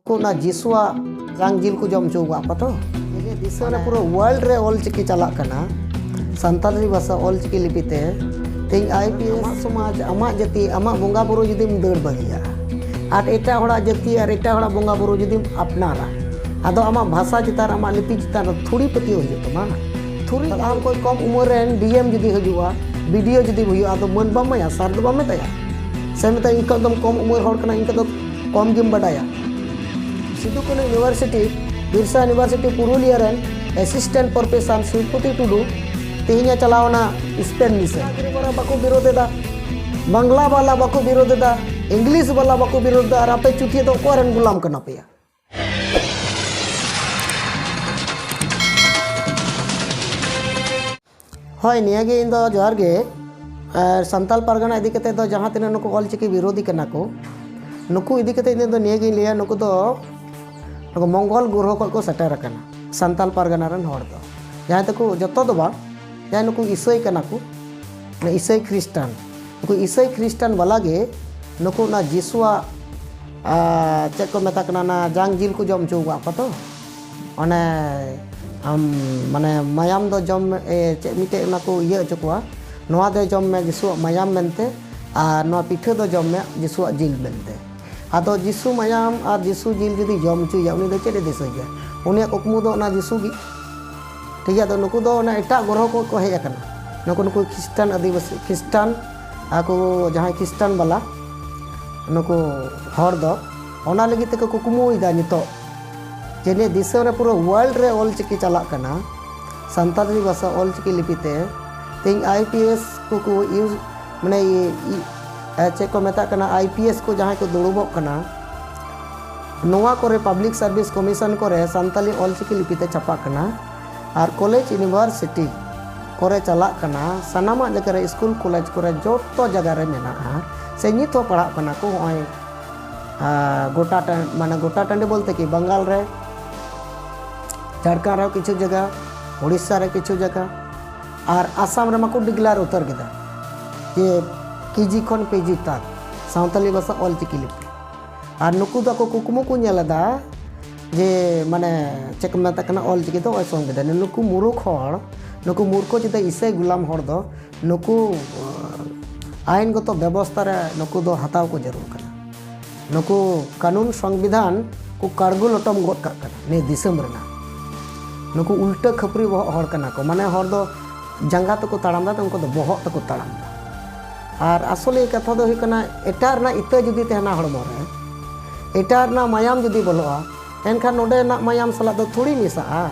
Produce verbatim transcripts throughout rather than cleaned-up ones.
ᱚᱱᱟ ᱡᱤᱥᱩᱣᱟᱜ ᱡᱟᱝ ᱡᱤᱞ ᱠᱚ ᱡᱚᱢ ᱦᱚᱪᱚ ᱟᱠᱟᱫ ᱠᱚᱣᱟ ᱛᱚ᱾ ᱫᱤᱥᱚᱢ ᱨᱮ ᱯᱩᱨᱟᱹ ᱣᱟᱨᱞᱰ ᱨᱮ ᱚᱞ ᱪᱤᱠᱤ ᱪᱟᱞᱟᱜ ᱠᱟᱱᱟ, ᱥᱟᱱᱛᱟᱲᱤ ᱵᱷᱟᱥᱟ ᱚᱞ ᱪᱤᱠᱤ ᱞᱤᱯᱤ ᱛᱮ᱾ ᱛᱮᱦᱮᱧ ᱟᱭ ᱯᱤ ᱮᱥ, ᱟᱢᱟᱜ ᱥᱚᱢᱟᱡᱽ, ᱟᱢᱟᱜ ᱡᱟᱹᱛᱤ, ᱟᱢᱟᱜ ᱵᱚᱸᱜᱟ ᱵᱩᱨᱩ ᱡᱩᱫᱤᱢ ᱫᱟᱹᱲ ᱵᱟᱹᱜᱤᱭᱟᱜᱼᱟ ᱟᱨ ᱮᱴᱟᱜ ᱦᱚᱲᱟᱜ ᱡᱟᱹᱛᱤ ᱟᱨ ᱮᱴᱟᱜ ᱦᱚᱲᱟᱜ ᱵᱚᱸᱜᱟ ᱵᱩᱨᱩ ᱡᱩᱫᱤᱢ ᱟᱯᱱᱟᱨᱟ, ᱟᱫᱚ ᱟᱢᱟᱜ ᱵᱷᱟᱥᱟ ᱪᱮᱛᱟᱱ ᱨᱮ, ᱟᱢᱟᱜ ᱞᱤᱯᱤ ᱪᱮᱛᱟᱱ ᱨᱮ ᱛᱷᱩᱲᱤ ᱯᱟᱹᱛᱭᱟᱹᱣ ᱦᱩᱭᱩᱜ ᱛᱟᱢᱟ᱾ ᱛᱷᱩᱲᱤ ᱟᱢ ᱠᱷᱚᱱ ᱠᱚᱢ ᱩᱢᱮᱨ ᱨᱮᱱ ᱰᱤ ᱮᱢ ᱡᱩᱫᱤ ᱦᱤᱡᱩᱜᱼᱟ, ᱵᱤ ᱰᱤ ᱳ ᱡᱩᱫᱤ ᱦᱩᱭᱩᱜᱼᱟ, ᱟᱫᱚ ᱢᱟᱹᱱ ᱵᱟᱢ ᱮᱢᱟᱭᱟ, ᱥᱟᱨ ᱫᱚ ᱵᱟᱢ ᱢᱮᱛᱟᱭᱟ᱾ ᱥᱮ ᱢᱮᱛᱟᱭᱟ, "ᱤᱧ ᱠᱷᱚᱱ ᱫᱚᱢ ᱠᱚᱢ ᱩᱢᱮᱨ ᱦᱚᱲ ᱠᱟᱱᱟ, ᱤᱧ ᱠᱷᱚᱱ ᱫᱚ ᱠᱚᱢ ᱜᱮᱢ ᱵᱟᱰᱟᱭᱟ᱾" ᱥᱤᱫᱩ ᱠᱟᱹᱱᱦᱩ ᱤᱭᱩᱱᱤᱵᱷᱟᱨᱥᱤᱴᱤ, ᱵᱤᱨᱥᱟ ᱤᱭᱩᱱᱤᱵᱷᱟᱨᱥᱤᱴᱤ ᱯᱩᱨᱩᱞᱤᱭᱟ ᱨᱮᱱ ᱮᱥᱤᱥᱴᱮᱱᱴ ᱯᱨᱚᱯᱷᱮᱥᱚᱨ ᱥᱤᱵᱷᱯᱚᱛᱤ ᱴᱩᱰᱩ ᱛᱮᱦᱮᱧ ᱮ ᱪᱟᱞᱟᱣ ᱮᱱᱟ ᱥᱯᱮᱱ ᱫᱤᱥᱚᱢ᱾ ᱵᱟᱠᱚ ᱵᱤᱨᱳᱫ ᱮᱫᱟ, ᱵᱟᱝᱞᱟ ᱵᱟᱞᱟ ᱵᱟᱠᱚ ᱵᱤᱨᱳᱫ ᱮᱫᱟ, ᱤᱝᱞᱤᱥ ᱵᱟᱞᱟ ᱵᱟᱠᱚ ᱵᱤᱨᱳᱫ ᱮᱫᱟ, ᱟᱨ ᱟᱯᱮ ᱪᱩᱛᱤᱭᱟᱹ ᱫᱚ ᱚᱠᱚᱭ ᱨᱮᱱ ᱜᱩᱞᱟᱢ ᱠᱟᱱᱟ ᱯᱮᱭᱟ? ᱦᱳᱭ, ᱱᱤᱭᱟᱹᱜᱮ ᱤᱧ ᱫᱚ ᱡᱚᱦᱟᱨ ᱜᱮ᱾ ᱟᱨ ᱥᱟᱱᱛᱟᱞ ᱯᱟᱨᱜᱟᱱᱟ ᱤᱫᱤ ᱠᱟᱛᱮ ᱫᱚ ᱡᱟᱦᱟᱸ ᱛᱤᱱᱟᱹᱜ ᱱᱩᱠᱩ ᱚᱞᱪᱤᱠᱤ ᱵᱤᱨᱳᱫᱷᱤ ᱠᱟᱱᱟ ᱠᱚ, ᱱᱩᱠᱩ ᱤᱫᱤ ᱠᱟᱛᱮ ᱤᱧ ᱫᱚ ᱱᱤᱭᱟᱹᱜᱤᱧ ᱞᱟᱹᱭᱟ, ᱱᱩᱠᱩ ᱫᱚ ᱱᱩᱠᱩ ᱢᱚᱝᱜᱚᱞ ᱜᱨᱚᱦᱚ ᱠᱷᱚᱱ ᱠᱚ ᱥᱮᱴᱮᱨ ᱟᱠᱟᱱᱟ᱾ ᱥᱟᱱᱛᱟᱞ ᱯᱟᱨᱜᱟᱱᱟ ᱨᱮᱱ ᱦᱚᱲ ᱫᱚ, ᱡᱟᱦᱟᱸᱭ ᱫᱚᱠᱚ, ᱡᱚᱛᱚ ᱫᱚ ᱵᱟᱝ, ᱡᱟᱦᱟᱸᱭ ᱱᱩᱠᱩ ᱤᱥᱟᱹᱭ ᱠᱟᱱᱟ ᱠᱚ, ᱢᱟᱱᱮ ᱤᱥᱟᱹᱭ ᱠᱷᱨᱤᱥᱴᱟᱱ, ᱱᱩᱠᱩ ᱤᱥᱟᱹᱭ ᱠᱷᱨᱤᱥᱴᱟᱱ ᱵᱟᱞᱟ ᱜᱮ ᱱᱩᱠᱩ ᱚᱱᱟ ᱡᱤᱥᱩᱣᱟᱜ, ᱟᱨ ᱪᱮᱫ ᱠᱚ ᱢᱮᱛᱟ ᱠᱟᱱᱟ, ᱚᱱᱟ ᱡᱟᱝ ᱡᱤᱞ ᱠᱚ ᱡᱚᱢ ᱦᱚᱪᱚ ᱟᱠᱟᱫ ᱠᱚᱣᱟ ᱛᱚ᱾ ᱚᱱᱮ ᱟᱢ, ᱢᱟᱱᱮ ᱢᱟᱭᱟᱢ ᱫᱚ ᱡᱚᱢ ᱢᱮ, ᱮ, ᱪᱮᱫ ᱢᱤᱫᱴᱮᱡ ᱚᱱᱟ ᱠᱚ ᱤᱭᱟᱹ ᱦᱚᱪᱚ ᱠᱚᱣᱟ, "ᱱᱚᱣᱟ ᱫᱚ ᱡᱚᱢ ᱢᱮ ᱡᱤᱥᱩᱣᱟᱜ ᱢᱟᱭᱟᱢ ᱢᱮᱱᱛᱮ, ᱟᱨ ᱱᱚᱣᱟ ᱯᱤᱴᱷᱟᱹ ᱫᱚ ᱡᱚᱢ ᱢᱮ ᱡᱤᱥᱩᱣᱟᱜ ᱡᱤᱞ ᱢᱮᱱᱛᱮ᱾" ᱟᱫᱚ ᱡᱤᱥᱩ ᱢᱟᱭᱟᱢ ᱟᱨ ᱡᱤᱥᱩ ᱡᱤᱞ ᱡᱩᱫᱤ ᱡᱚᱢ ᱦᱚᱪᱚᱭᱮᱭᱟ, ᱩᱱᱤ ᱫᱚ ᱪᱮᱫ ᱮ ᱫᱤᱥᱟᱹᱭᱮᱭᱟ? ᱩᱱᱤᱭᱟᱜ ᱠᱩᱠᱢᱩ ᱫᱚ ᱚᱱᱟ ᱡᱤᱥᱩ ᱜᱮ᱾ ᱴᱷᱤᱠ ᱜᱮᱭᱟ, ᱟᱫᱚ ᱱᱩᱠᱩ ᱫᱚ ᱚᱱᱟ ᱮᱴᱟᱜ ᱜᱨᱚᱦᱚ ᱠᱷᱚᱱ ᱠᱚ ᱦᱮᱡ ᱟᱠᱟᱱᱟ᱾ ᱱᱩᱠᱩ, ᱱᱩᱠᱩ ᱠᱷᱨᱤᱥᱴᱟᱱ ᱟᱹᱫᱤᱵᱟᱹᱥᱤ, ᱠᱷᱨᱤᱥᱴᱟᱱ, ᱟᱠᱚ ᱡᱟᱦᱟᱸᱭ ᱠᱷᱨᱤᱥᱴᱟᱱ ᱵᱟᱞᱟ, ᱱᱩᱠᱩ ᱦᱚᱲ ᱫᱚ ᱚᱱᱟ ᱞᱟᱹᱜᱤᱫ ᱛᱮᱠᱚ ᱠᱩᱠᱢᱩᱭᱮᱫᱟ ᱱᱤᱛᱚᱜ ᱡᱮ ᱱᱤᱭᱟᱹ ᱫᱤᱥᱚᱢ ᱨᱮ ᱯᱩᱨᱟᱹ ᱣᱟᱨᱞᱰ ᱨᱮ ᱚᱞ ᱪᱤᱠᱤ ᱪᱟᱞᱟᱜ ᱠᱟᱱᱟ, ᱥᱟᱱᱛᱟᱲᱤ ᱵᱷᱟᱥᱟ ᱚᱞ ᱪᱤᱠᱤ ᱞᱤᱯᱤ ᱛᱮ᱾ ᱛᱮᱦᱮᱧ ᱟᱭ ᱯᱤ ᱮᱥ ᱠᱚᱠᱚ ᱤᱭᱩᱡᱽ, ᱢᱟᱱᱮ ᱤ-, ᱤ-, ᱮ, ᱪᱮᱫ ᱠᱚ ᱢᱮᱛᱟᱜ ᱠᱟᱱᱟ, ᱟᱭ ᱯᱤ ᱮᱥ ᱠᱚ ᱡᱟᱦᱟᱸᱭ ᱠᱚ ᱫᱩᱲᱩᱵᱚᱜ ᱠᱟᱱᱟ, ᱱᱚᱣᱟ ᱠᱚᱨᱮ ᱯᱟᱵᱽᱞᱤᱠ ᱥᱟᱨᱵᱷᱤᱥ ᱠᱚᱢᱤᱥᱚᱱ ᱠᱚᱨᱮ ᱥᱟᱱᱛᱟᱞᱤ ᱚᱞ ᱪᱤᱠᱤ ᱞᱤᱯᱤ ᱛᱮ ᱪᱷᱟᱯᱟᱜ ᱠᱟᱱᱟ᱾ ᱟᱨ ᱠᱚᱞᱮᱡᱽ, ᱤᱭᱩᱱᱤᱵᱷᱟᱨᱥᱤᱴᱤ ᱠᱚᱨᱮ ᱪᱟᱞᱟᱜ ᱠᱟᱱᱟ, ᱥᱟᱱᱟᱢᱟᱜ ᱡᱟᱭᱜᱟ ᱨᱮ, ᱥᱠᱩᱞ, ᱠᱚᱞᱮᱡᱽ ᱠᱚᱨᱮ ᱡᱚᱛᱚ ᱡᱟᱭᱜᱟ ᱨᱮ ᱢᱮᱱᱟᱜᱼᱟ, ᱥᱮ ᱱᱤᱛ ᱦᱚᱸ ᱯᱟᱲᱦᱟᱜ ᱠᱟᱱᱟ ᱠᱚ᱾ ᱦᱚᱸᱜᱼᱚᱭ, ᱟᱨ ᱜᱚᱴᱟ ᱴᱟ-, ᱢᱟᱱᱮ ᱜᱚᱴᱟ ᱴᱟᱺᱰᱤ ᱵᱚᱞᱛᱮ ᱠᱤ, ᱵᱟᱝᱜᱟᱞ ᱨᱮ, ᱡᱷᱟᱲᱠᱷᱚᱸᱰ ᱨᱮᱦᱚᱸ ᱠᱤᱪᱷᱩ ᱡᱟᱭᱜᱟ, ᱩᱲᱤᱥᱥᱟ ᱨᱮ ᱠᱤᱪᱷᱩ ᱡᱟᱭᱜᱟ, ᱟᱨ ᱟᱥᱟᱢ ᱨᱮᱢᱟ ᱠᱚ ᱰᱤᱠᱞᱮᱭᱟᱨ ᱩᱛᱟᱹᱨ ᱠᱮᱫᱟ ᱡᱮ ᱠᱮ ᱡᱤ ᱠᱷᱚᱱ ᱯᱤ ᱡᱤ ᱛᱟᱠ ᱥᱟᱱᱛᱟᱞᱤ ᱵᱷᱟᱥᱟ ᱚᱞ ᱪᱤᱠᱤ ᱞᱤᱯᱤ᱾ ᱟᱨ ᱱᱩᱠᱩ ᱫᱚ ᱟᱠᱚ ᱠᱩᱠᱢᱩ ᱠᱚ ᱧᱮᱞ ᱮᱫᱟ ᱡᱮ ᱢᱟᱱᱮ ᱪᱮᱫ ᱠᱚ ᱢᱮᱛᱟᱜ ᱠᱟᱱᱟ, ᱚᱞ ᱪᱤᱠᱤ ᱫᱚ ᱱᱚᱜᱼᱚᱭ ᱥᱚᱝᱵᱤᱫᱷᱟᱱ᱾ ᱱᱩᱠᱩ ᱢᱩᱨᱩᱠᱷ ᱦᱚᱲ, ᱱᱩᱠᱩ ᱢᱩᱨᱠᱷᱚ ᱪᱮᱫᱟᱜ ᱤᱥᱟᱹᱭ ᱜᱩᱞᱟᱢ ᱦᱚᱲ ᱫᱚ ᱱᱩᱠᱩ ᱟᱭᱤᱱ ᱜᱚᱛᱚ ᱵᱮᱵᱚᱥᱛᱷᱟ ᱨᱮ ᱱᱩᱠᱩ ᱫᱚ ᱦᱟᱛᱟᱣ ᱠᱚ ᱡᱟᱹᱨᱩᱲ ᱠᱟᱱᱟ᱾ ᱱᱩᱠᱩ ᱠᱟᱹᱱᱩᱱ ᱥᱚᱝᱵᱤᱫᱷᱟᱱ ᱠᱚ ᱠᱟᱲᱜᱩ ᱞᱚᱴᱚᱢ ᱜᱚᱫ ᱠᱟᱜ ᱠᱟᱱᱟ ᱱᱤᱭᱟᱹ ᱫᱤᱥᱚᱢ ᱨᱮᱱᱟᱜ᱾ ᱱᱩᱠᱩ ᱩᱞᱴᱟᱹ ᱠᱷᱟᱹᱯᱨᱤ ᱵᱚᱦᱚᱜ ᱦᱚᱲ ᱠᱟᱱᱟ ᱠᱚ, ᱢᱟᱱᱮ ᱦᱚᱲ ᱫᱚ ᱡᱟᱸᱜᱟ ᱛᱮᱠᱚ ᱛᱟᱲᱟᱢ ᱫᱟ, ᱩᱱᱠᱩ ᱫᱚ ᱵᱚᱦᱚᱜ ᱛᱮᱠᱚ ᱛᱟᱲᱟᱢ ᱫᱟ᱾ ᱟᱨ ᱟᱥᱚᱞᱮ ᱠᱟᱛᱷᱟ ᱫᱚ ᱦᱩᱭᱩᱜ ᱠᱟᱱᱟ, ᱮᱴᱟᱜ ᱨᱮᱱᱟᱜ ᱤᱛᱟᱹ ᱡᱩᱫᱤ ᱛᱟᱦᱮᱱᱟ ᱦᱚᱲᱢᱚ ᱨᱮ, ᱮᱴᱟᱜ ᱨᱮᱱᱟᱜ ᱢᱟᱭᱟᱢ ᱡᱩᱫᱤ ᱵᱚᱞᱚᱜᱼᱟ, ᱮᱱᱠᱷᱟᱱ ᱱᱚᱰᱮᱱᱟᱜ ᱢᱟᱭᱟᱢ ᱥᱟᱞᱟᱜ ᱫᱚ ᱛᱷᱩᱲᱤ ᱢᱮᱥᱟᱜᱼᱟ,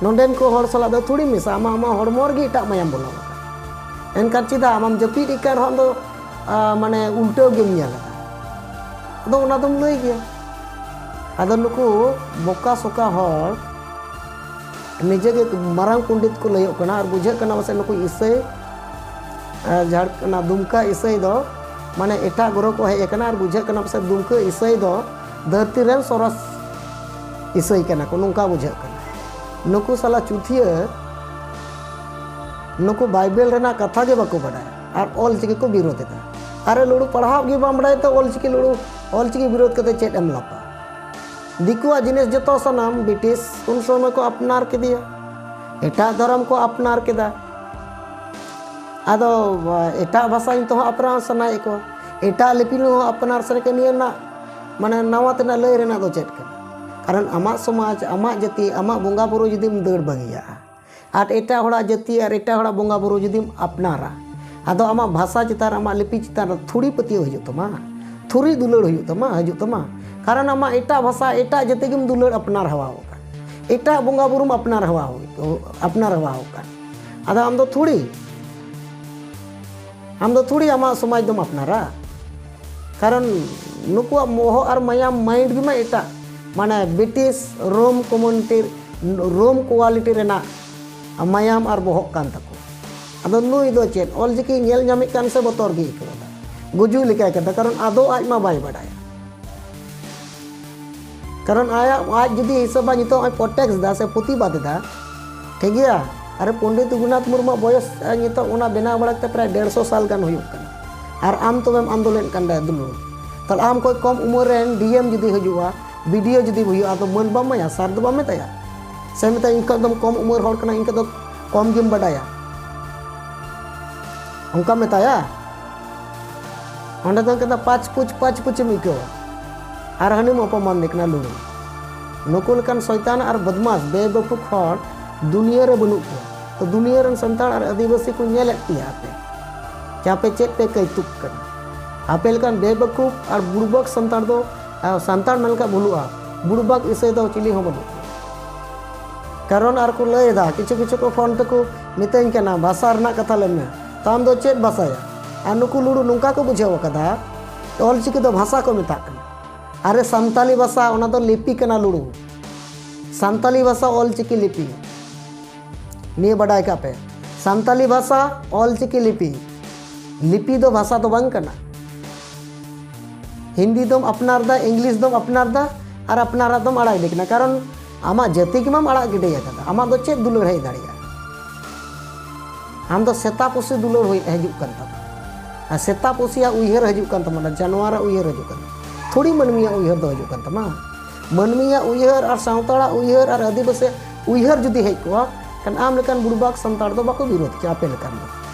ᱱᱚᱰᱮᱱ ᱠᱚ ᱦᱚᱲ ᱥᱟᱞᱟᱜ ᱫᱚ ᱛᱷᱩᱲᱤ ᱢᱮᱥᱟᱜᱼᱟ᱾ ᱟᱢᱟᱜ, ᱟᱢᱟᱜ ᱦᱚᱲᱢᱚ ᱨᱮᱜᱮ ᱮᱴᱟᱜ ᱢᱟᱭᱟᱢ ᱵᱚᱞᱚ ᱟᱠᱟᱱᱟ᱾ ᱮᱱᱠᱷᱟᱱ ᱪᱮᱫᱟᱜ ᱟᱢᱮᱢ ᱡᱟᱹᱯᱤᱫ ᱮᱫ ᱠᱟᱱ ᱨᱮᱦᱚᱸ ᱟᱢ ᱫᱚ, ᱟ, ᱢᱟᱱᱮ ᱩᱞᱴᱟᱹᱣ ᱜᱮᱢ ᱧᱮᱞ ᱮᱫᱟ? ᱟᱫᱚ ᱚᱱᱟ ᱫᱚᱢ ᱞᱟᱹᱭ ᱜᱮᱭᱟ᱾ ᱟᱫᱚ ᱱᱩᱠᱩ ᱵᱚᱠᱟ ᱥᱚᱠᱟ ᱦᱚᱲ ᱱᱤᱡᱮ ᱜᱮ ᱢᱟᱨᱟᱝ ᱯᱚᱱᱰᱤᱛ ᱠᱚ ᱞᱟᱹᱭᱚᱜ ᱠᱟᱱᱟ ᱟᱨ ᱵᱩᱡᱷᱟᱹᱜ ᱠᱟᱱᱟ ᱯᱟᱥᱮᱡ ᱱᱩᱠᱩ ᱤᱥᱟᱹᱭ, ᱟ, ᱡᱷᱟᱲ-, ᱚᱱᱟ ᱫᱩᱢᱠᱟ ᱤᱥᱟᱹᱭ ᱫᱚ ᱢᱟᱱᱮ ᱮᱴᱟᱜ ᱜᱨᱚᱦᱚ ᱠᱚ ᱦᱮᱡ ᱟᱠᱟᱱᱟ ᱟᱨ ᱵᱩᱡᱷᱟᱹᱜ ᱠᱟᱱᱟ ᱯᱟᱥᱮᱡ ᱫᱩᱢᱠᱟ ᱤᱥᱟᱹᱭ ᱫᱚ ᱫᱷᱟᱹᱨᱛᱤ ᱨᱮᱱ ᱥᱚᱨᱚᱥ ᱤᱥᱟᱹᱭ ᱠᱟᱱᱟ ᱠᱚ, ᱱᱚᱝᱠᱟ ᱵᱩᱡᱷᱟᱹᱜ ᱠᱟᱱᱟ᱾ ᱱᱩᱠᱩ ᱥᱟᱞᱟ ᱪᱩᱛᱷᱤᱭᱟᱹ, ᱱᱩᱠᱩ ᱵᱟᱭᱵᱮᱞ ᱨᱮᱱᱟᱜ ᱠᱟᱛᱷᱟ ᱜᱮ ᱵᱟᱠᱚ ᱵᱟᱰᱟᱭᱟ ᱟᱨ ᱚᱞ ᱪᱤᱠᱤ ᱠᱚ ᱵᱤᱨᱳᱫ ᱮᱫᱟ᱾ ᱟᱨᱮ ᱞᱩᱲᱩ, ᱯᱟᱲᱦᱟᱣ ᱜᱮ ᱵᱟᱢ ᱵᱟᱰᱟᱭ ᱛᱮ ᱚᱞ ᱪᱤᱠᱤ ᱞᱩᱲᱩ, ᱚᱞ ᱪᱤᱠᱤ ᱵᱤᱨᱳᱫ ᱠᱟᱛᱮ ᱪᱮᱫ ᱮᱢ ᱞᱟᱯᱟ? ᱫᱤᱠᱩᱣᱟᱜ ᱡᱤᱱᱤᱥ ᱡᱚᱛᱚ ᱥᱟᱱᱟᱢ ᱵᱨᱤᱴᱤᱥ ᱩᱱ ᱥᱚᱢᱚᱭ ᱠᱚ ᱟᱯᱱᱟᱨ ᱠᱮᱫᱮᱭᱟ, ᱮᱴᱟᱜ ᱫᱷᱚᱨᱚᱢ ᱠᱚ ᱟᱯᱱᱟᱨ ᱠᱮᱫᱟ᱾ ᱟᱫᱚ, ᱟ, ᱮᱴᱟᱜ ᱵᱷᱟᱥᱟ ᱱᱤᱛᱚᱜ ᱦᱚᱸ ᱟᱯᱱᱟᱨ ᱥᱟᱱᱟᱭᱮᱫ ᱠᱚᱣᱟ, ᱮᱴᱟᱜ ᱞᱤᱯᱤ ᱦᱚᱸ ᱟᱯᱱᱟᱨ ᱥᱟᱱᱟᱭᱮᱫ ᱠᱚᱣᱟ᱾ ᱱᱤᱭᱟᱹ ᱨᱮᱱᱟᱜ ᱢᱟᱱᱮ ᱱᱟᱣᱟ ᱛᱮᱱᱟᱜ ᱞᱟᱹᱭ ᱨᱮᱱᱟᱜ ᱫᱚ ᱪᱮᱫ ᱠᱟᱱᱟ? ᱠᱟᱨᱚᱱ ᱟᱢᱟᱜ ᱥᱚᱢᱟᱡᱽ, ᱟᱢᱟᱜ ᱡᱟᱹᱛᱤ, ᱟᱢᱟᱜ ᱵᱚᱸᱜᱟ ᱵᱩᱨᱩ ᱡᱩᱫᱤᱢ ᱫᱟᱹᱲ ᱵᱟᱹᱜᱤᱭᱟᱜᱼᱟ ᱟᱨ ᱮᱴᱟᱜ ᱦᱚᱲᱟᱜ ᱡᱟᱹᱛᱤ ᱟᱨ ᱮᱴᱟᱜ ᱦᱚᱲᱟᱜ ᱵᱚᱸᱜᱟ ᱵᱩᱨᱩ ᱡᱩᱫᱤᱢ ᱟᱯᱱᱟᱨᱟ, ᱟᱫᱚ ᱟᱢᱟᱜ ᱵᱷᱟᱥᱟ ᱪᱮᱛᱟᱱ ᱨᱮ, ᱟᱢᱟᱜ ᱞᱤᱯᱤ ᱪᱮᱛᱟᱱ ᱨᱮ ᱛᱷᱩᱲᱤ ᱯᱟᱹᱛᱭᱟᱹᱣ ᱦᱤᱡᱩᱜ ᱛᱟᱢᱟ, ᱛᱷᱩᱲᱤ ᱫᱩᱞᱟᱹᱲ ᱦᱩᱭᱩᱜ ᱛᱟᱢᱟ, ᱦᱤᱡᱩᱜ ᱛᱟᱢᱟ᱾ ᱠᱟᱨᱚᱱ ᱟᱢᱟᱜ ᱮᱴᱟᱜ ᱵᱷᱟᱥᱟ, ᱮᱴᱟᱜ ᱡᱟᱹᱛᱤ ᱜᱮᱢ ᱫᱩᱞᱟᱹᱲ ᱟᱯᱱᱟᱨ ᱦᱮᱣᱟ ᱟᱠᱟᱱ, ᱮᱴᱟᱜ ᱵᱚᱸᱜᱟ ᱵᱩᱨᱩᱢ ᱟᱯᱱᱟᱨ ᱦᱮᱣᱟ, ᱟᱯᱱᱟᱨ ᱦᱮᱣᱟ ᱟᱠᱟᱱ᱾ ᱟᱫᱚ ᱟᱢ ᱫᱚ ᱛᱷᱩᱲᱤ, ᱟᱢ ᱫᱚ ᱛᱷᱩᱲᱤ ᱟᱢᱟᱜ ᱥᱚᱢᱟᱡᱽ ᱫᱚᱢ ᱟᱯᱱᱟᱨᱟ᱾ ᱠᱟᱨᱚᱱ ᱱᱩᱠᱩᱣᱟᱜ ᱵᱚᱦᱚᱜ ᱟᱨ ᱢᱟᱭᱟᱢ, ᱢᱟᱭᱤᱱᱰ ᱜᱮᱢᱟ ᱮᱴᱟᱜ, ᱢᱟᱱᱮ ᱵᱨᱤᱴᱤᱥ, ᱨᱳᱢ ᱠᱚᱢᱤᱭᱩᱱᱤᱴᱤ, ᱨᱳᱢ ᱠᱳᱣᱟᱞᱤᱴᱤ ᱨᱮᱱᱟᱜ ᱢᱟᱭᱟᱢ ᱟᱨ ᱵᱚᱦᱚᱜ ᱠᱟᱱ ᱛᱟᱠᱚ᱾ ᱟᱫᱚ ᱱᱩᱭ ᱫᱚ ᱪᱮᱫ ᱚᱞ ᱪᱤᱠᱤ ᱧᱮᱞ ᱧᱟᱢᱮᱫ ᱠᱟᱱ ᱥᱮ ᱵᱚᱛᱚᱨ ᱜᱮ ᱟᱹᱭᱠᱟᱹᱣ ᱮᱫᱟ? ᱜᱩᱡᱩᱜ ᱞᱮᱠᱟᱭ ᱠᱟᱱᱟ, ᱠᱟᱨᱚᱱ ᱟᱫᱚ ᱟᱡ ᱢᱟ ᱵᱟᱭ ᱵᱟᱰᱟᱭᱟ᱾ ᱠᱟᱨᱚᱱ ᱟᱭᱟᱜ, ᱟᱡ ᱡᱩᱫᱤ ᱦᱤᱥᱟᱹᱵᱟ ᱱᱤᱛᱚᱜ ᱱᱚᱜᱼᱚᱭ ᱯᱨᱚᱴᱮᱥᱴ ᱮᱫᱟ ᱥᱮ ᱯᱨᱚᱛᱤᱵᱟᱫ ᱮᱫᱟ, ᱴᱷᱤᱠ ᱜᱮᱭᱟ? ᱟᱨᱮ ᱯᱚᱱᱰᱤᱛ ᱨᱚᱜᱷᱩᱱᱟᱛᱷ ᱢᱩᱨᱢᱩᱣᱟᱜ ᱵᱚᱭᱚᱥ, ᱟᱨ ᱱᱤᱛᱚᱜ ᱚᱱᱟ ᱵᱮᱱᱟᱣ ᱵᱟᱲᱟ ᱠᱟᱛᱮ ᱯᱨᱟᱭ ᱰᱮᱲᱥᱚ ᱥᱟᱞ ᱜᱟᱱ ᱦᱩᱭᱩᱜ ᱠᱟᱱᱟ, ᱟᱨ ᱟᱢ ᱛᱚᱵᱮᱢ ᱟᱱᱫᱳᱞᱚᱱ ᱠᱟᱱ ᱫᱩᱞᱩᱲ᱾ ᱛᱟᱦᱞᱮ ᱟᱢ ᱠᱷᱚᱱ ᱠᱚᱢ ᱩᱢᱮᱨ ᱨᱮᱱ ᱰᱤ ᱮᱢ ᱡᱩᱫᱤ ᱦᱤᱡᱩᱜᱼᱟ, ᱵᱤ ᱰᱤ ᱳ ᱡᱩᱫᱤ ᱦᱩᱭᱩᱜᱼᱟ, ᱟᱫᱚ ᱢᱟᱹᱱ ᱵᱟᱢ ᱮᱢᱟᱭᱟ, ᱥᱟᱨ ᱫᱚ ᱵᱟᱢ ᱢᱮᱛᱟᱭᱟ᱾ ᱥᱮ ᱢᱮᱛᱟᱭᱟ, "ᱤᱧ ᱠᱷᱚᱱ ᱫᱚᱢ ᱠᱚᱢ ᱩᱢᱮᱨ ᱦᱚᱲ ᱠᱟᱱᱟ, ᱤᱧ ᱠᱷᱚᱱ ᱫᱚ ᱠᱚᱢ ᱜᱮᱢ ᱵᱟᱰᱟᱭᱟ"? ᱚᱱᱠᱟᱢ ᱢᱮᱛᱟᱭᱟ? ᱚᱸᱰᱮ ᱫᱚ ᱠᱟᱫᱟ ᱯᱟᱸᱪ ᱯᱩᱪ, ᱯᱟᱸᱪ ᱯᱩᱪ ᱮᱢ ᱟᱹᱭᱠᱟᱹᱣᱟ᱾ ᱟᱨ ᱦᱟᱹᱱᱤᱢ ᱚᱯᱚᱢᱟᱱ ᱫᱮ ᱠᱟᱱᱟ ᱞᱩᱲᱩ᱾ ᱱᱩᱠᱩ ᱞᱮᱠᱟᱱ ᱥᱚᱭᱛᱟᱱ ᱟᱨ ᱵᱚᱫᱢᱟᱥ ᱵᱮᱵᱟᱹᱠᱩᱯ ᱦᱚᱲ ᱫᱩᱱᱤᱭᱟᱹ ᱨᱮ ᱵᱟᱹᱱᱩᱜ ᱠᱚᱣᱟ᱾ ᱛᱚ ᱫᱩᱱᱤᱭᱟᱹ ᱨᱮᱱ ᱥᱟᱱᱛᱟᱲ ᱟᱨ ᱟᱹᱫᱤᱵᱟᱹᱥᱤ ᱠᱚ ᱧᱮᱞᱮᱫ ᱯᱮᱭᱟ ᱟᱯᱮ, ᱡᱮ ᱟᱯᱮ ᱪᱮᱫ ᱯᱮ ᱠᱟᱹᱭᱛᱩᱠ ᱠᱟᱱᱟ᱾ ᱟᱯᱮ ᱞᱮᱠᱟᱱ ᱵᱮᱵᱟᱹᱠᱩᱯ ᱟᱨ ᱵᱩᱲᱵᱟᱠ ᱥᱟᱱᱛᱟᱲ ᱫᱚ, ᱟᱨ ᱥᱟᱱᱛᱟᱲ ᱢᱮᱱ ᱞᱮᱠᱷᱟᱱ ᱵᱷᱩᱞᱩᱜᱼᱟ, ᱵᱩᱲᱵᱟᱠ ᱤᱥᱟᱹᱭ ᱫᱚ ᱪᱤᱞᱤ ᱦᱚᱸ ᱵᱟᱹᱱᱩᱜ ᱠᱚᱣᱟ᱾ ᱠᱟᱨᱚᱱ ᱟᱨ ᱠᱚ ᱞᱟᱹᱭ ᱮᱫᱟ, ᱠᱤᱪᱷᱩ ᱠᱤᱪᱷᱩ ᱠᱚ ᱯᱷᱳᱱ ᱛᱮᱠᱚ ᱢᱤᱛᱟᱹᱧ ᱠᱟᱱᱟ, ᱵᱷᱟᱥᱟ ᱨᱮᱱᱟᱜ ᱠᱟᱛᱷᱟ ᱞᱟᱹᱭ ᱢᱮ, ᱛᱚ ᱟᱢ ᱫᱚ ᱪᱮᱫ ᱵᱷᱟᱥᱟᱭᱟ? ᱟᱨ ᱱᱩᱠᱩ ᱞᱩᱲᱩ ᱱᱚᱝᱠᱟ ᱠᱚ ᱵᱩᱡᱷᱟᱹᱣ ᱟᱠᱟᱫᱟ, ᱚᱞᱪᱤᱠᱤ ᱫᱚ ᱵᱷᱟᱥᱟ ᱠᱚ ᱢᱮᱛᱟᱜ ᱠᱟᱱᱟ᱾ ᱟᱨᱮ, ᱥᱟᱱᱛᱟᱞᱤ ᱵᱷᱟᱥᱟ, ᱚᱱᱟ ᱫᱚ ᱞᱤᱯᱤ ᱠᱟᱱᱟ ᱞᱩᱲᱩ᱾ ᱥᱟᱱᱛᱟᱞᱤ ᱵᱷᱟᱥᱟ ᱚᱞᱪᱤᱠᱤ ᱞᱤᱯᱤ, ᱱᱤᱭᱟᱹ ᱵᱟᱰᱟᱭ ᱠᱟᱜ ᱯᱮ, ᱥᱟᱱᱛᱟᱞᱤ ᱵᱷᱟᱥᱟ ᱚᱞᱪᱤᱠᱤ ᱞᱤᱯᱤ, ᱞᱤᱯᱤ ᱫᱚ ᱵᱷᱟᱥᱟ ᱫᱚ ᱵᱟᱝ ᱠᱟᱱᱟ᱾ ᱦᱤᱱᱫᱤ ᱫᱚᱢ ᱟᱯᱱᱟᱨ ᱫᱟ, ᱤᱝᱞᱤᱥ ᱫᱚᱢ ᱟᱯᱱᱟᱨ ᱫᱟ, ᱟᱨ ᱟᱯᱱᱟᱨᱟᱜ ᱫᱚᱢ ᱟᱲᱟᱜ ᱤᱫᱤ ᱠᱟᱱᱟ, ᱠᱟᱨᱚᱱ ᱟᱢᱟᱜ ᱡᱟᱹᱛᱤ ᱜᱮ ᱵᱟᱢ ᱟᱲᱟᱜ ᱜᱤᱰᱤ ᱟᱠᱟᱫᱟ᱾ ᱟᱢᱟᱜ ᱫᱚ ᱪᱮᱫ ᱫᱩᱞᱟᱹᱲ ᱦᱮᱡ ᱫᱟᱲᱮᱭᱟᱜᱼᱟ? ᱟᱢ ᱫᱚ ᱥᱮᱛᱟ ᱯᱩᱥᱤ ᱫᱩᱞᱟᱹᱲ ᱦᱩᱭ, ᱦᱤᱡᱩᱜ ᱠᱟᱱ ᱛᱟᱢᱟ, ᱟᱨ ᱥᱮᱛᱟ ᱯᱩᱥᱤᱭᱟᱜ ᱩᱭᱦᱟᱹᱨ ᱦᱤᱡᱩᱜ ᱠᱟᱱ ᱛᱟᱢᱟ, ᱚᱱᱟ ᱡᱟᱱᱣᱟᱨᱟᱜ ᱩᱭᱦᱟᱹᱨ ᱦᱤᱡᱩᱜ ᱠᱟᱱ ᱛᱟᱢᱟ, ᱛᱷᱚᱲᱤ ᱢᱟᱹᱱᱢᱤᱭᱟᱜ ᱩᱭᱦᱟᱹᱨ ᱫᱚ ᱦᱤᱡᱩᱜ ᱠᱟᱱ ᱛᱟᱢᱟ᱾ ᱢᱟᱹᱱᱢᱤᱭᱟᱜ ᱩᱭᱦᱟᱹᱨ ᱟᱨ ᱥᱟᱱᱛᱟᱲᱟᱜ ᱩᱭᱦᱟᱹᱨ ᱟᱨ ᱟᱹᱫᱤᱵᱟᱹᱥᱤᱭᱟᱜ ᱩᱭᱦᱟᱹᱨ ᱡᱩᱫᱤ ᱦᱮᱡ ᱠᱚᱜᱼᱟ, ᱠᱷᱟᱱ ᱟᱢ ᱞᱮᱠᱟᱱ ᱵᱩᱲᱵᱟᱠ ᱥᱟᱱᱛᱟᱲ ᱫᱚ ᱵᱟᱠᱚ ᱵᱤᱨᱳᱫ ᱠᱮᱭᱟ ᱟᱯᱮ ᱞᱮᱠᱟᱱ ᱫᱚ᱾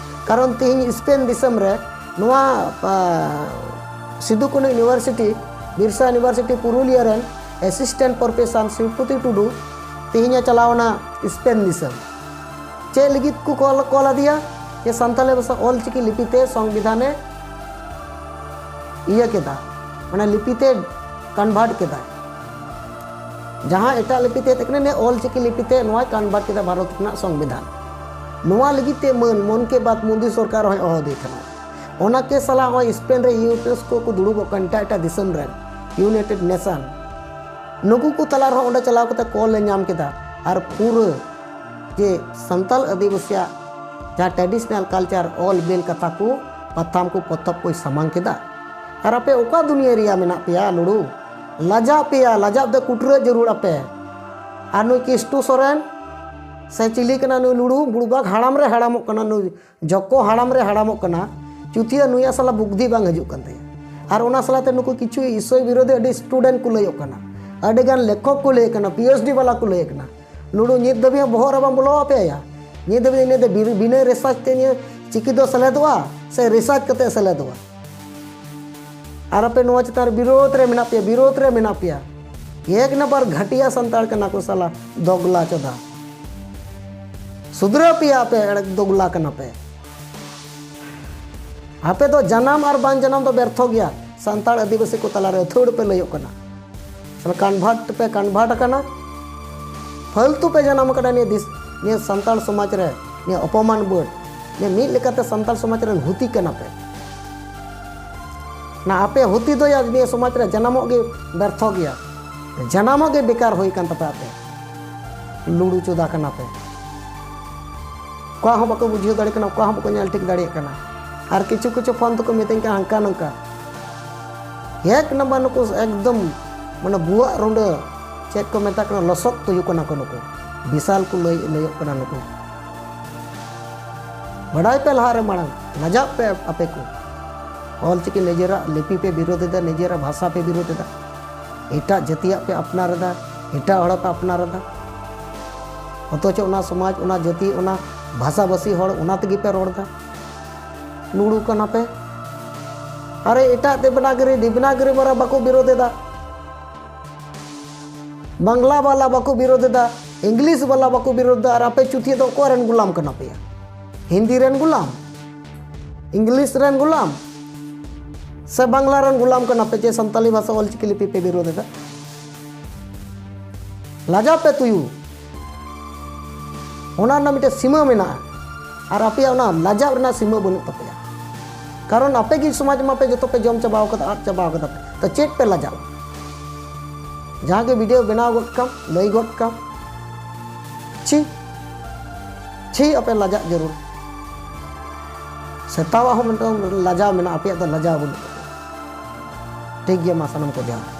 ᱠᱟᱨᱚᱱ ᱛᱮᱦᱮᱧ ᱥᱯᱮᱱ ᱫᱤᱥᱚᱢ ᱨᱮ ᱱᱚᱣᱟ, ᱟ, ᱥᱤᱫᱩ ᱠᱟᱹᱱᱩ ᱤᱭᱩᱱᱤᱵᱷᱟᱨᱥᱤᱴᱤ, ᱵᱤᱨᱥᱟ ᱤᱭᱩᱱᱤᱵᱷᱟᱨᱥᱤᱴᱤ ᱯᱩᱨᱩᱞᱤᱭᱟᱹ ᱨᱮᱱ ᱮᱥᱤᱥᱴᱮᱱᱴ ᱯᱨᱚᱯᱷᱮᱥᱚᱨ ᱥᱤᱵᱯᱚᱛᱤ ᱴᱩᱰᱩ ᱛᱮᱦᱮᱧ ᱮ ᱪᱟᱞᱟᱣ ᱮᱱᱟ ᱥᱯᱮᱱ ᱫᱤᱥᱚᱢ᱾ ᱪᱮᱫ ᱞᱟᱹᱜᱤᱫ ᱠᱚ ᱠᱚᱞ, ᱠᱚᱞ ᱟᱫᱮᱭᱟ? ᱡᱮ ᱥᱟᱱᱛᱟᱲᱤ ᱵᱷᱟᱥᱟ ᱚᱞ ᱪᱤᱠᱤ ᱞᱤᱯᱤ ᱛᱮ ᱥᱚᱝᱵᱤᱫᱷᱟᱱ ᱮ ᱤᱭᱟᱹ ᱠᱮᱫᱟ, ᱢᱟᱱᱮ ᱞᱤᱯᱤ ᱛᱮ ᱠᱚᱱᱵᱷᱟᱨᱴ ᱠᱮᱫᱟᱭ᱾ ᱡᱟᱦᱟᱸ ᱮᱴᱟᱜ ᱞᱤᱯᱤ ᱛᱮ ᱛᱟᱦᱮᱸ ᱠᱟᱱᱟ, ᱱᱤᱭᱟᱹ ᱚᱞ ᱪᱤᱠᱤ ᱞᱤᱯᱤ ᱛᱮ ᱱᱚᱣᱟᱭ ᱠᱚᱱᱵᱷᱟᱨᱴ ᱠᱮᱫᱟ ᱵᱷᱟᱨᱚᱛ ᱨᱮᱱᱟᱜ ᱥᱚᱝᱵᱤᱫᱷᱟᱱ᱾ ᱱᱚᱣᱟ ᱞᱟᱹᱜᱤᱫ ᱛᱮ ᱢᱟᱹᱱ ᱢᱚᱱ ᱠᱮ ᱵᱟᱛ ᱢᱳᱫᱤ ᱥᱚᱨᱠᱟᱨ ᱦᱚᱸᱭ ᱦᱚᱦᱚ ᱟᱫᱮ ᱠᱟᱱᱟ᱾ ᱚᱱᱟ ᱠᱮ ᱥᱟᱞᱟ ᱦᱚᱸᱜᱼᱚᱭ ᱥᱯᱮᱱ ᱨᱮ ᱤᱭᱩᱱᱮᱥᱠᱳ ᱠᱚ ᱫᱩᱲᱩᱵᱚᱜ ᱠᱟᱱ ᱮᱴᱟᱜ ᱮᱴᱟᱜ ᱫᱤᱥᱚᱢ ᱨᱮᱱ, ᱤᱭᱩᱱᱟᱭᱴᱮᱰ ᱱᱮᱥᱚᱱ, ᱱᱩᱠᱩ ᱠᱚ ᱛᱟᱞᱟ ᱨᱮᱦᱚᱸ ᱚᱸᱰᱮ ᱪᱟᱞᱟᱣ ᱠᱟᱛᱮ ᱠᱚᱞ ᱞᱮ ᱧᱟᱢ ᱠᱮᱫᱟ᱾ ᱟᱨ ᱯᱩᱨᱟᱹ ᱡᱮ ᱥᱟᱱᱛᱟᱞ ᱟᱹᱫᱤᱵᱟᱹᱥᱤᱭᱟᱜ ᱡᱟᱦᱟᱸ traditional culture, ᱚᱞ ᱵᱤᱞ ᱠᱟᱛᱷᱟ ᱠᱚ, ᱯᱟᱛᱷᱟᱢ ᱠᱚ, ᱯᱚᱛᱚᱵ ᱠᱚᱭ ᱥᱟᱢᱟᱝ ᱠᱮᱫᱟ᱾ ᱟᱨ ᱟᱯᱮ ᱚᱠᱟ ᱫᱩᱱᱤᱭᱟᱹ ᱨᱮᱭᱟᱜ ᱢᱮᱱᱟᱜ ᱯᱮᱭᱟ ᱞᱩᱲᱩ? ᱞᱟᱡᱟᱜ ᱯᱮᱭᱟ, ᱞᱟᱡᱟᱜ ᱫᱚ ᱠᱩᱴᱨᱟᱹ ᱡᱟᱹᱨᱩᱲ ᱟᱯᱮ᱾ ᱟᱨ ᱱᱩᱭ ᱠᱤᱥᱴᱩ ᱥᱚᱨᱮᱱ ᱥᱮ ᱪᱤᱞᱤ ᱠᱟᱱᱟ ᱱᱩᱭ ᱞᱩᱲᱩ? ᱵᱩᱲᱵᱟᱠ ᱦᱟᱲᱟᱢ ᱨᱮ ᱦᱟᱲᱟᱢᱚᱜ ᱠᱟᱱᱟ ᱱᱩᱭ, ᱡᱚᱠᱚ ᱦᱟᱲᱟᱢ ᱨᱮ ᱦᱟᱲᱟᱢᱚᱜ ᱠᱟᱱᱟ᱾ ᱪᱩᱛᱤᱭᱟᱹ ᱱᱩᱭᱟᱜ ᱥᱟᱞᱟ ᱵᱩᱫᱽᱫᱷᱤ ᱵᱟᱝ ᱦᱤᱡᱩᱜ ᱠᱟᱱ ᱛᱟᱭᱟ᱾ ᱟᱨ ᱚᱱᱟ ᱥᱟᱞᱟᱜ ᱛᱮ ᱱᱩᱠᱩ ᱠᱤᱪᱷᱩ ᱤᱥᱚᱭ ᱵᱤᱨᱳᱫᱷᱤ ᱟᱹᱰᱤ ᱥᱴᱩᱰᱮᱱᱴ ᱠᱚ ᱞᱟᱹᱭᱚᱜ ᱠᱟᱱᱟ, ᱟᱹᱰᱤ ᱜᱟᱱ ᱞᱮᱠᱷᱚᱠ ᱠᱚ ᱞᱟᱹᱭᱚᱜ ᱠᱟᱱᱟ, ᱯᱤ ᱮᱭᱤᱪ ᱰᱤ ᱵᱟᱞᱟ ᱠᱚ ᱞᱟᱹᱭᱚᱜ ᱠᱟᱱᱟ᱾ ᱞᱩᱲᱩ ᱱᱤᱛ ᱫᱷᱟᱹᱵᱤᱡ ᱦᱚᱸ ᱵᱚᱦᱚᱜ ᱨᱮ ᱵᱟᱝ ᱵᱚᱞᱚ ᱟᱯᱮᱭᱟ? ᱱᱤᱛ ᱫᱷᱟᱹᱵᱤᱡ ᱤᱱᱟᱹ ᱫᱚ ᱵᱤᱨ-, ᱵᱤᱱᱟᱹ ᱨᱤᱥᱟᱨᱪ ᱛᱮ ᱱᱤᱭᱟᱹ ᱪᱤᱠᱤ ᱫᱚ ᱥᱮᱞᱮᱫᱚᱜᱼᱟ ᱥᱮ ᱨᱤᱥᱟᱨᱪ ᱠᱟᱛᱮ ᱥᱮᱞᱮᱫᱚᱜᱼᱟ? ᱟᱨ ᱟᱯᱮ ᱱᱚᱣᱟ ᱪᱮᱛᱟᱱ ᱨᱮ ᱵᱤᱨᱳᱫᱷ ᱨᱮ ᱢᱮᱱᱟᱜ ᱯᱮᱭᱟ, ᱵᱤᱨᱳᱫᱷ ᱨᱮ ᱢᱮᱱᱟᱜ ᱯᱮᱭᱟ᱾ ᱮᱠ ᱱᱟᱢᱵᱟᱨ ᱜᱷᱟᱹᱴᱤᱭᱟ ᱥᱟᱱᱛᱟᱲ ᱠᱟᱱᱟ ᱠᱚ ᱥᱟᱞᱟ, ᱫᱚᱜᱽᱞᱟ ᱪᱚᱫᱟ᱾ ᱥᱩᱫᱷᱨᱟᱹᱣ ᱯᱮᱭᱟ ᱟᱯᱮ, ᱮᱲᱮ ᱫᱚᱜᱽᱞᱟ ᱠᱟᱱᱟ ᱯᱮ᱾ ᱟᱯᱮ ᱫᱚ ᱡᱟᱱᱟᱢ ᱟᱨ ᱵᱟᱝ ᱡᱟᱱᱟᱢ ᱫᱚ ᱵᱮᱨᱛᱷᱚ ᱜᱮᱭᱟ᱾ ᱥᱟᱱᱛᱟᱲ ᱟᱹᱫᱤᱵᱟᱹᱥᱤ ᱠᱚ ᱛᱟᱞᱟᱨᱮ ᱟᱹᱛᱷᱟᱹᱲ ᱯᱮ ᱞᱟᱹᱭᱚᱜ ᱠᱟᱱᱟ᱾ ᱠᱚᱱᱵᱷᱟᱨᱴ ᱯᱮ ᱠᱚᱱᱵᱷᱟᱨᱴ ᱟᱠᱟᱱᱟ, ᱯᱷᱟᱹᱞᱛᱩ ᱯᱮ ᱡᱟᱱᱟᱢ ᱟᱠᱟᱱᱟ ᱱᱤᱭᱟᱹ ᱫᱤᱥ-, ᱱᱤᱭᱟᱹ ᱥᱟᱱᱛᱟᱲ ᱥᱚᱢᱟᱡᱽ ᱨᱮ, ᱱᱤᱭᱟᱹ ᱚᱯᱚᱢᱟᱱ ᱵᱟᱹᱰ, ᱱᱤᱭᱟᱹ ᱢᱤᱫ ᱞᱮᱠᱟᱛᱮ ᱥᱟᱱᱛᱟᱲ ᱥᱚᱢᱟᱡᱽ ᱨᱮᱱ ᱦᱩᱛᱤ ᱠᱟᱱᱟ ᱯᱮ᱾ ᱱᱟ ᱟᱯᱮ ᱦᱩᱛᱤ ᱫᱚ ᱭᱟ ᱱᱤᱭᱟᱹ ᱥᱚᱢᱟᱡᱽ ᱨᱮ ᱡᱟᱱᱟᱢᱚᱜ ᱜᱮ ᱵᱮᱨᱛᱷᱚ ᱜᱮᱭᱟ, ᱡᱟᱱᱟᱢᱚᱜ ᱜᱮ ᱵᱮᱠᱟᱨ ᱦᱩᱭ ᱠᱟᱱ ᱛᱟᱯᱮ ᱟᱯᱮ᱾ ᱞᱩᱲᱩ ᱪᱚᱫᱟ ᱠᱟᱱᱟ ᱯᱮ᱾ ᱚᱠᱟ ᱦᱚᱸ ᱵᱟᱠᱚ ᱵᱩᱡᱷᱟᱹᱣ ᱫᱟᱲᱮᱭᱟᱜ ᱠᱟᱱᱟ, ᱚᱠᱟ ᱦᱚᱸ ᱵᱟᱠᱚ ᱧᱮᱞ ᱴᱷᱤᱠ ᱫᱟᱲᱮᱭᱟᱜ ᱠᱟᱱᱟ᱾ ᱟᱨ ᱠᱤᱪᱷᱩ ᱠᱤᱪᱷᱩ ᱯᱷᱳᱱ ᱛᱮᱠᱚ ᱢᱤᱛᱟᱹᱧ ᱠᱟᱱᱟ ᱦᱟᱱᱠᱟ ᱱᱚᱝᱠᱟ᱾ ᱮᱠ ᱱᱟᱢᱵᱟᱨ ᱱᱩᱠᱩ ᱮᱠᱫᱚᱢ ᱢᱟᱱᱮ ᱵᱩᱣᱟᱜ ᱨᱩᱸᱰᱟᱹ, ᱪᱮᱫ ᱠᱚ ᱢᱮᱛᱟ ᱠᱟᱱᱟ, ᱞᱚᱥᱚᱫ ᱛᱩᱭᱩ ᱠᱟᱱᱟ ᱠᱚ ᱱᱩᱠᱩ᱾ ᱵᱤᱥᱟᱞ ᱠᱚ ᱞᱟᱹᱭ, ᱞᱟᱹᱭᱚᱜ ᱠᱟᱱᱟ ᱱᱩᱠᱩ᱾ ᱵᱟᱰᱟᱭ ᱯᱮ ᱞᱟᱦᱟ ᱨᱮ ᱢᱟᱲᱟᱝ, ᱞᱟᱡᱟᱜ ᱯᱮ ᱟᱯᱮ ᱠᱚ᱾ ᱚᱞ ᱪᱤᱠᱤ ᱱᱤᱡᱮᱨᱟᱜ ᱞᱤᱯᱤ ᱯᱮ ᱵᱤᱨᱳᱫᱷ ᱮᱫᱟ, ᱱᱤᱡᱮᱨᱟᱜ ᱵᱷᱟᱥᱟ ᱯᱮ ᱵᱤᱨᱳᱫᱷ ᱮᱫᱟ᱾ ᱮᱴᱟᱜ ᱡᱟᱹᱛᱤᱭᱟᱜ ᱯᱮ ᱟᱯᱱᱟᱨ ᱮᱫᱟ, ᱮᱴᱟᱜ ᱦᱚᱲ ᱯᱮ ᱟᱯᱱᱟᱨ ᱮᱫᱟ᱾ ᱚᱛᱷᱚᱪᱚ ᱚᱱᱟ ᱥᱚᱢᱟᱡᱽ, ᱚᱱᱟ ᱡᱟᱹᱛᱤ, ᱚᱱᱟ ᱵᱷᱟᱥᱟᱵᱷᱟᱥᱤ ᱦᱚᱲ, ᱚᱱᱟ ᱛᱮᱜᱮ ᱯᱮ ᱨᱚᱲ ᱮᱫᱟ᱾ ᱞᱩᱲᱩ ᱠᱟᱱᱟ ᱯᱮ᱾ ᱟᱨᱮ ᱮᱴᱟᱜ ᱫᱮᱵᱽᱱᱟᱜᱽᱨᱤ, ᱫᱮᱵᱽᱱᱟᱜᱽᱨᱤ ᱵᱟᱞᱟ ᱵᱟᱠᱚ ᱵᱤᱨᱳᱫᱷ ᱮᱫᱟ, ᱵᱟᱝᱞᱟ ᱵᱟᱞᱟ ᱵᱟᱠᱚ ᱵᱤᱨᱳᱫᱷ ᱮᱫᱟ, ᱤᱝᱞᱤᱥ ᱵᱟᱞᱟ ᱵᱟᱠᱚ ᱵᱤᱨᱳᱫᱷ ᱮᱫᱟ, ᱟᱨ ᱟᱯᱮ ᱪᱩᱛᱷᱤᱭᱟᱹ ᱫᱚ ᱚᱠᱚᱭ ᱨᱮᱱ ᱜᱩᱞᱟᱢ ᱠᱟᱱᱟ ᱯᱮᱭᱟ? ᱦᱤᱱᱫᱤ ᱨᱮᱱ ᱜᱩᱞᱟᱢ, ᱤᱝᱞᱤᱥ ᱨᱮᱱ ᱜᱩᱞᱟᱢ, ᱥᱮ ᱵᱟᱝᱞᱟ ᱨᱮᱱ ᱜᱩᱞᱟᱢ ᱠᱟᱱᱟ ᱯᱮ ᱡᱮ ᱥᱟᱱᱛᱟᱞᱤ ᱵᱷᱟᱥᱟ ᱚᱞᱪᱤᱠᱤ ᱞᱤᱯᱤ ᱯᱮ ᱵᱤᱨᱳᱫᱷ ᱮᱫᱟ? ᱞᱟᱡᱟᱣ ᱯᱮ ᱛᱩᱭᱩ, ᱚᱱᱟ ᱨᱮᱱᱟᱜ ᱢᱤᱫᱴᱮᱱ ᱥᱤᱢᱟᱹ ᱢᱮᱱᱟᱜᱼᱟ, ᱟᱨ ᱟᱯᱮᱭᱟᱜ ᱚᱱᱟ ᱞᱟᱡᱟᱣ ᱨᱮᱱᱟᱜ ᱥᱤᱢᱟᱹ ᱵᱟᱹᱱᱩᱜ ᱛᱟᱯᱮᱭᱟ᱾ ᱠᱟᱨᱚᱱ ᱟᱯᱮ ᱜᱮ ᱥᱚᱢᱟᱡᱽ ᱢᱟᱯᱮ ᱡᱚᱛᱚ ᱯᱮ ᱡᱚᱢ ᱪᱟᱵᱟᱣ ᱠᱟᱫᱟ, ᱟᱫ ᱪᱟᱵᱟᱣ ᱠᱟᱫᱟ ᱯᱮ, ᱛᱚ ᱪᱮᱫ ᱯᱮ ᱞᱟᱡᱟᱣᱟ? ᱡᱟᱦᱟᱸ ᱜᱮ ᱵᱷᱤᱰᱤᱭᱳ ᱵᱮᱱᱟᱣ ᱜᱚᱫ ᱠᱟᱢ, ᱞᱟᱹᱭ ᱜᱚᱫ ᱠᱟᱢ, ᱪᱷᱤ, ᱪᱷᱤ, ᱟᱯᱮ ᱞᱟᱡᱟᱜ ᱡᱟᱹᱨᱩᱲ᱾ ᱥᱮᱛᱟᱣᱟᱜ ᱦᱚᱸ ᱢᱤᱫᱴᱟᱝ ᱞᱟᱡᱟᱣ ᱢᱮᱱᱟᱜᱼᱟ, ᱟᱯᱮᱭᱟᱜ ᱫᱚ ᱞᱟᱡᱟᱣ ᱵᱟᱹᱱᱩᱜ ᱛᱟᱯᱮᱭᱟ᱾ ᱴᱷᱤᱠ ᱜᱮᱭᱟ, ᱢᱟ ᱥᱟᱱᱟᱢ ᱠᱚ ᱡᱚᱦᱟᱨ᱾